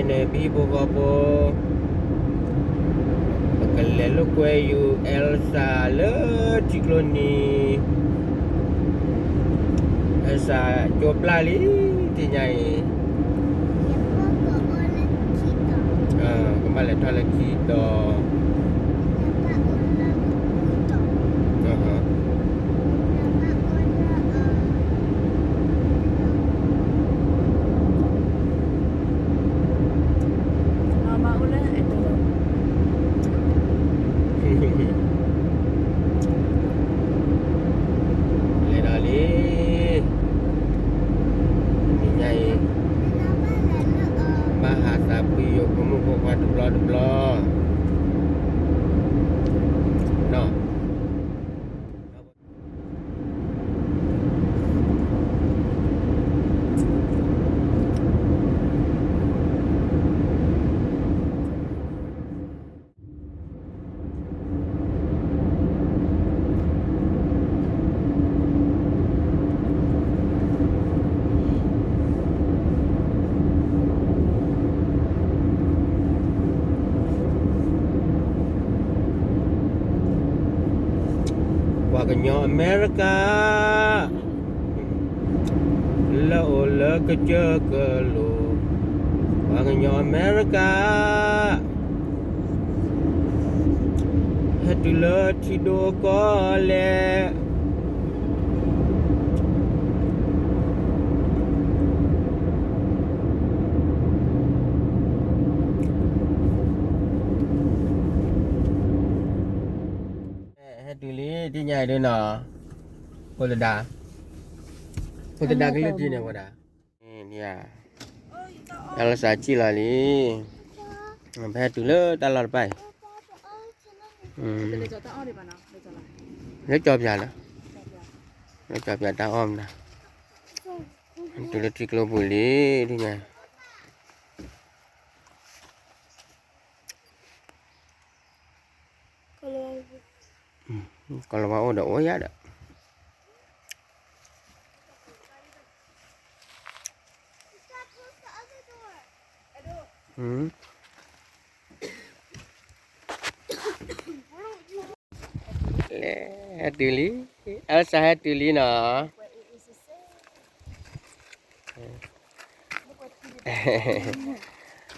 န့ၣ် ပဟံၣ်ဖိဃီဖိ, ပကလဲၤလိာ်ကွဲယူၤ Elsa လၢထံကျိနံၤ, Elsa ကၠိပျၢ်လံ တနံၤညါအံၤ, ကဘၣ်လဲၤထီၣ်လၢခံတီၤ, လဲၤဒီးလံ, တနံၤညါအံၤ, ဘၣ်ဟးသးဖှံယိာ်ဖိမုၣ်ဖိခွါတဘျီတဘျီ, နီၤ ပှၤကညီအမဲရကၤ လၢအိၣ်လၢကစၢၢ်ကလိၤ, ပှၤကညီအမဲရကၤ ဟဲတုၤလၢထံဒိၣ်ကီၢ်လဲၣ်, ဟဲတုၤလံ တနံၤညါအံၤဒ်နီၤ, ဖိသဒါ, ဖိသဒါကလုၢ်ထံန့ၣ်ဝဲဒၣ်, တၢ်လၢစးစံၣ်လီၤလံ, ဖဲဟဲတုၤလၢတၢ်လီၢ်တဖၣ်အံၤ, လၢကၠီပၠးလၢ, လၢကၠီပၠးတၢ်အီၣ်မနုၤ, တုၤလၢထံကျိပူၤလံ, ဒ်ညါ ကီၢ်လီၤဝါအိၣ်ဒီးအိၣ်ယါဒီး, လဲၤဟဲတုၤလံ, အၢစးဟဲတုၤလံနီၤ,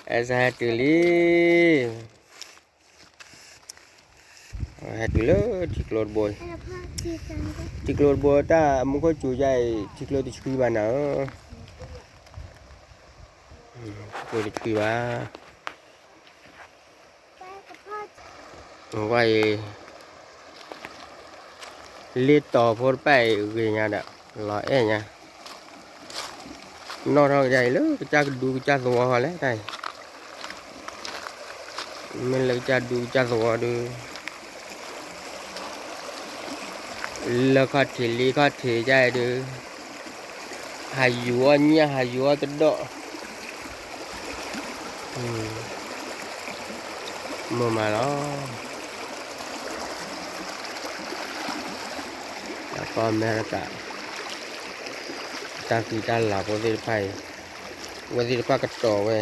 အၢစးဟဲတုၤလံ. ဟဲတုၤလၢထံကျိတဘိ, ထံကျိတဘိတၢ်မူခိၣ်စူၤယါအံၤ ထံကျိတဆှံဘၣ်နၤဧၢ, ထံကျိတဆှံဘၣ်, ဝဲအံၤ လ့တီၤဖိတဖၣ်အံၤဂ့ၤညါဒီး လီၤအဲၣ်ညါ, နီၣ်ထီၣ်ကယါအံၤလၢကစၢ်ကဒူကစၢ်သဝီဃီလဲၣ်တၢ်အံၤ, မ့ၢ်လၢကစၢ်ဒူကစၢ်သဝီဒီး လၢခီၣ်ထံးလံခီၣ်ထံးယါအံၤဒီး ဟးယူၤအီၣ်ညၣ်ဟးယူၤအီၣ်တဒီး, မုာ်မးလီၤ. ကီၢ်အမဲရကၤ တၢ်ဃံတၢ်လၤဖိသ့ၣ်တဖၣ်အံၤ ဝဲသ့ၣ်တဖၣ်ကတီၤဝဲ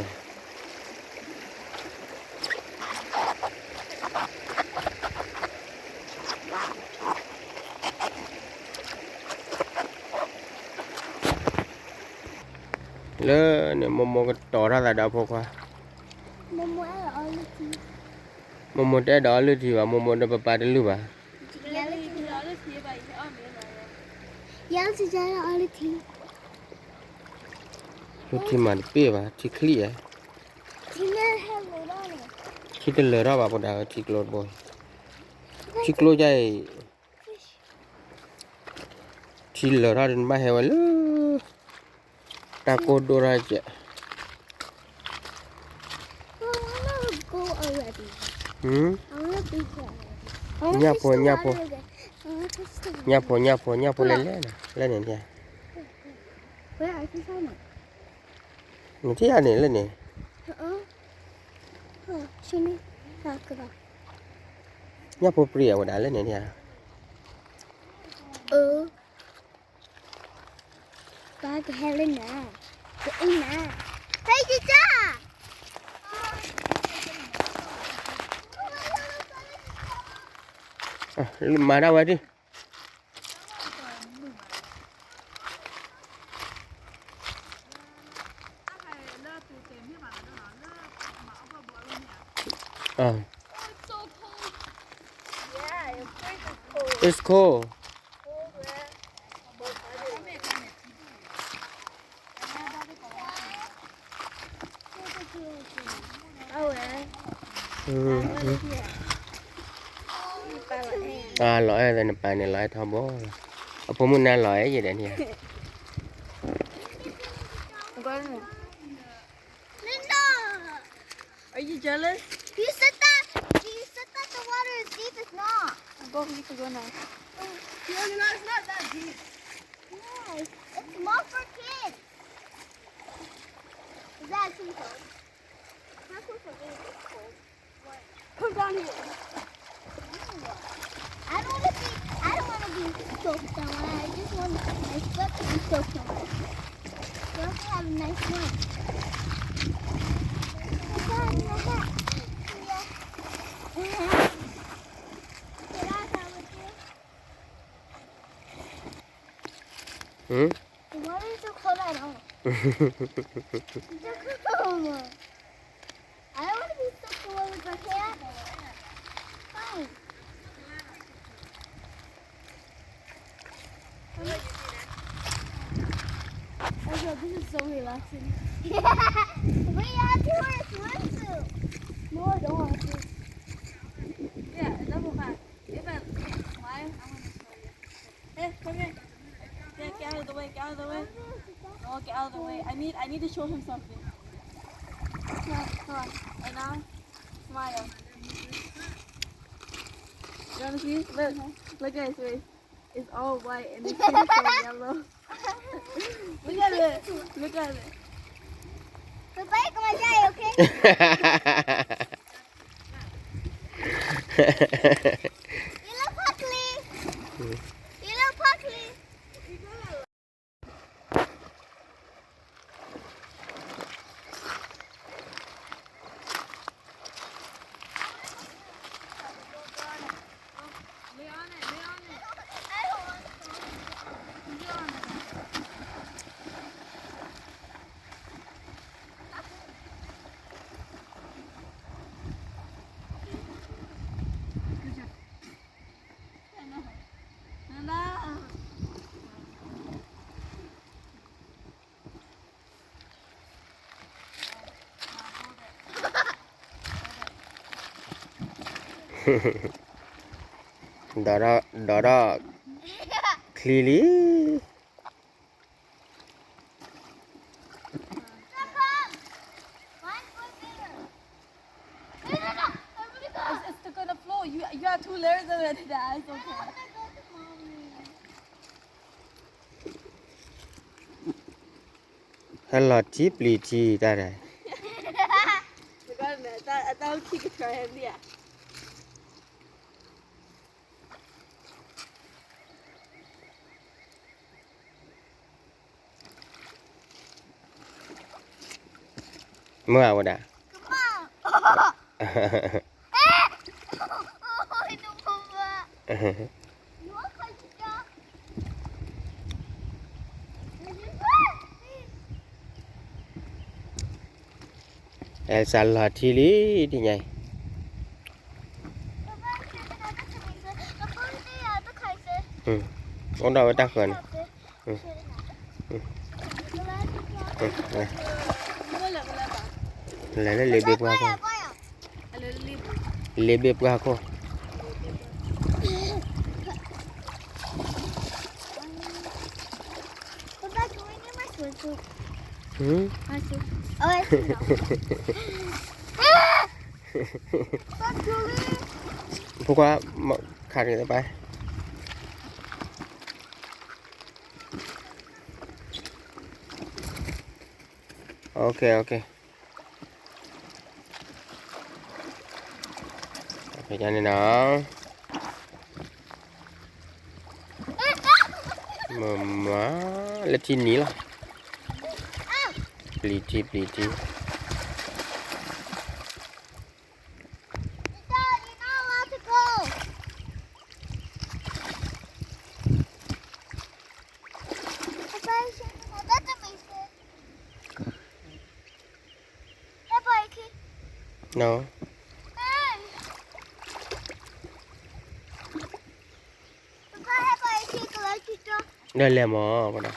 လၢန့ၣ် မိၢ်မိၢ်ကတီၤထီၣ်သးဒီးအဖိခွါ, မိၢ်မိၢ်တအဲၣ်ဒိးအီလုၢ်ထံဘၣ်, မိၢ်မိၢ်ဒီးပပၢ်တလုၢ်ဘၣ်, လုၢ်ထံမးတပ့ၢ်ဘၣ် ထံချံၣ်ဧါ, ထံတလၢၤထီၣ်ဘၣ် ဖိဒါ ထံကျိတဘိ, ထံကျိယါအံၤ ထံလၢာ်ထီၣ်ဒုး နဘၣ်ဟဲဝဲလၢ တၢ်ကိၢ်ဒိၣ်ထီၣ်ကဲး, ညၣ်ဖိ ညၣ်ဖိ ညၣ်ဖိ ညၣ်ဖိ ညၣ်ဖိ လဲၤလဲၣ်န့ၣ် လဲၣ်န့ၣ်ဒၣ်, နထံၣ်ဧါန့ၣ် လဲၣ်န့ၣ်, ညၣ်ဖိပြံအဝဲဒၣ် လဲၣ်န့ၣ်ဒၣ်, ပကဟဲလၢနၤ, ကအံၤနၤ, ဖဲယတၢ် မၤဒၣ်ဝဲဒၣ်. Uh, it's cold. Lòi npà npà nè lòi tho bố. Ơ, pô mùn nà lòi yì đè nè. Are you jealous? You said that. You said that the water is deep. It's not. Go, we need to go now. No, it's not that deep. Yes, it's more for kids. Is that too cold? Not too cold. It's cold. Come down here. I don't want to be. I don't want to be soaked somewhere. I just want my foot to be soaked somewhere. You also have a nice one. Look at my hat. Yeah. Can I have it too? Hmm? Why are you so cold at all? You're cold. I don't want to be so cold with my hair. Fine. Oh, this is so relaxing. We have to wear a swimsuit. No, I don't want to. Yeah, it doesn't matter. If I, if it's mine, I'm gonna show you. Hey, come here. Get, get out of the way, get out of the way. No, get out of the way. I need, I need to show him something. Come on, come on. And now, smile. You wanna see? Look, look at his face. It's all white and his skin is so yellow. Look at it. Look at it. Goodbye, goodbye, okay? You look ugly. You look ugly.ဒီးဒီး ချံလံ. It's, it's still gonna float. You, you have two layers of it. Nah, it's okay. ဟဲလီၤထံပျံၤထံတၢ်ဒီး I thought, I thought he could try him, yeah. မ့ၢ်အဝဲဒၣ် အဲၣ်စၢ်လီၤထံလံ တညါအံၤ အိၣ်ဒီးဝဲတၢ်ဃၢၤန့ၣ် လဲၤလၢလ့ဘ့ပှၢ်ခိၣ် လ့ဘ့ပှၢ်ခိၣ် Papa, can we get my swimsuit? Hmm? My suit. Oh, I see now. ဖိခွါ ခါန့ၣ်တပၢ် Okay, okay. ဖဲညါန့ၣ်နီၤ မမါ လၢထံနံၤလီၤ ပျံၤထံ ပျံၤထံ Dad, you're not allowed to go. ဒီးလဲၤမး ပဒၣ်,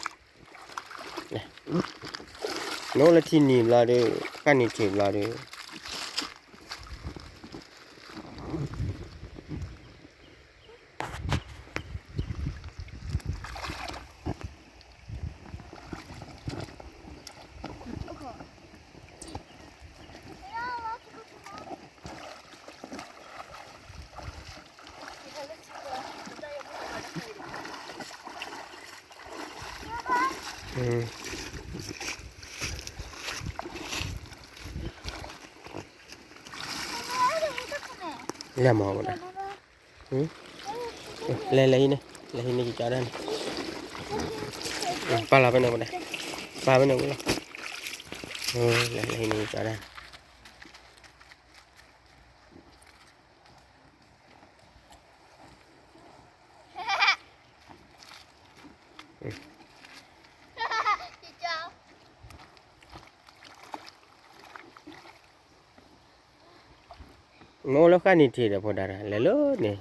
နအိၣ်လၢထံနံၤဘျီဒီး ဃၣ်နံၤထံးဘျီဒီး လဲၤမၤဝဲဒၣ်, လဲၤ လဲၤဟံးန့ၢ်, လဲၤဟံးန့ၢ်ယကၠီဒၣ်န့ၣ်, ပာ်လီၤဖဲန့ၣ်ဝဲဒၣ်, ပာ်ဖဲန့ၣ်ဝဲလီၤ, လဲၤ လဲၤဟံးန့ၢ်ယကၠီဒၣ်န့ၣ် မ့ၢ်အိၣ်လၢဃၣ်နံၤထံးဒီးဖိဒါတၢ် လဲၤလၢန့ၣ်,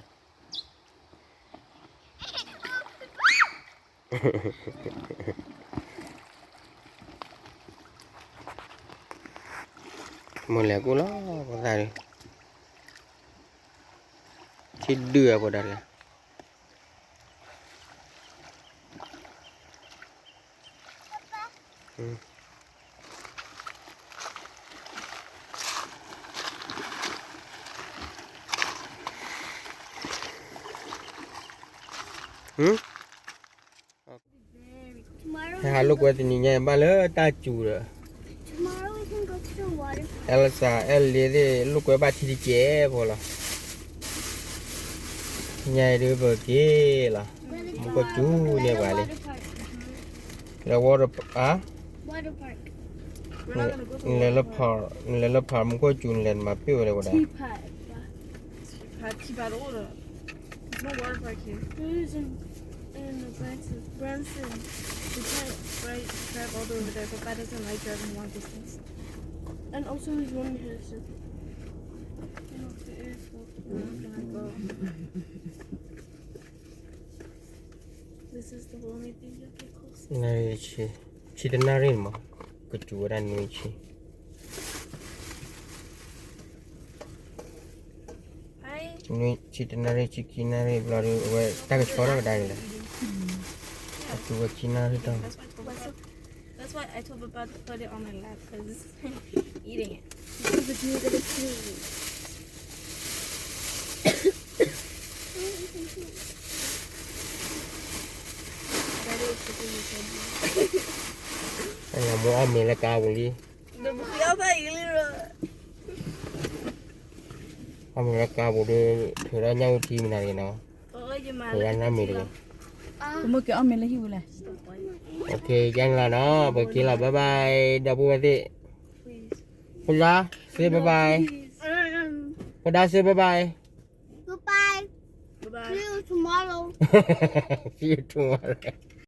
မ့ၢ်လဲၤကူၣ်လီၤ ဖိသၣ်ဒီး, ထံဒုးအဖိဒါတၢ် ဟဲဟးလိာ်ကွဲတနံၤညါ ဘၣ်လၢတၢ်စူၤဒီး, Elsa အဲၣ်လ့သ့ၣ် လိာ်ကွဲဘၣ်ထံတကဲးဖိလီၤ, ညါအံၤဒုးပက့ၤလီၤ, မူခိၣ်စူၤန့ၢ်ပှၤလံ, လၢ water, နလဲၤလၢ park, နလဲၤလၢ park မူခိၣ်စူၤ နလဲၤနမၤပ့ၢ်ဝဲလၢဝဲဒၣ် Teapot, teapot, teapot, oh, the, no water park here. There is in, in Branson. Branson. We can't, right, drive all the way over there. Papa doesn't like driving long distance. And also, he's going to his, you know, the airport. We're not gonna go. This is the only thing that can close. ဆံတနၣ်ရံၣ်မး, ကစူၤဝဲဒၣ်နွံဆံ, နွံဆံတနၣ်ရံၣ် ဆံခံနၣ်ရံၣ်ဘျီဒီး အဝဲတၢ်ကဆှီထီၣ်ကဒါက့ၤလဲၣ်, ကစူၤဝဲခံနၣ်ရံၣ်တီၢ် That's why I told Papa to put it on my lap because it's eating it. Because it's not gonna kill you. Daddy is taking your candy. အမိၢ်အီၣ်မ့ၤလၢကါပူၤလံ, အီၣ်မ့ၤလၢကါပူၤဒီး ထုးဒီးညၣ်အူထံမနုၤတဂ့ၤနီၤ, ထုးဒီးညၣ်မ့ၤတဂ့ၤ, ပမ့ၢ်က့ၤအီၣ်မ့ၤလၢဟံၣ်ပူၤလဲၣ်, ကဲန့ၣ်လီၤနီၤ, ပက့ၤလီၤ bye bye ဒီပုၢ်ဝဲၢ်သ့ၣ်, ဖိဒါ say bye bye, ဖိဒါ say bye bye, bye bye, see you tomorrow, see you tomorrow.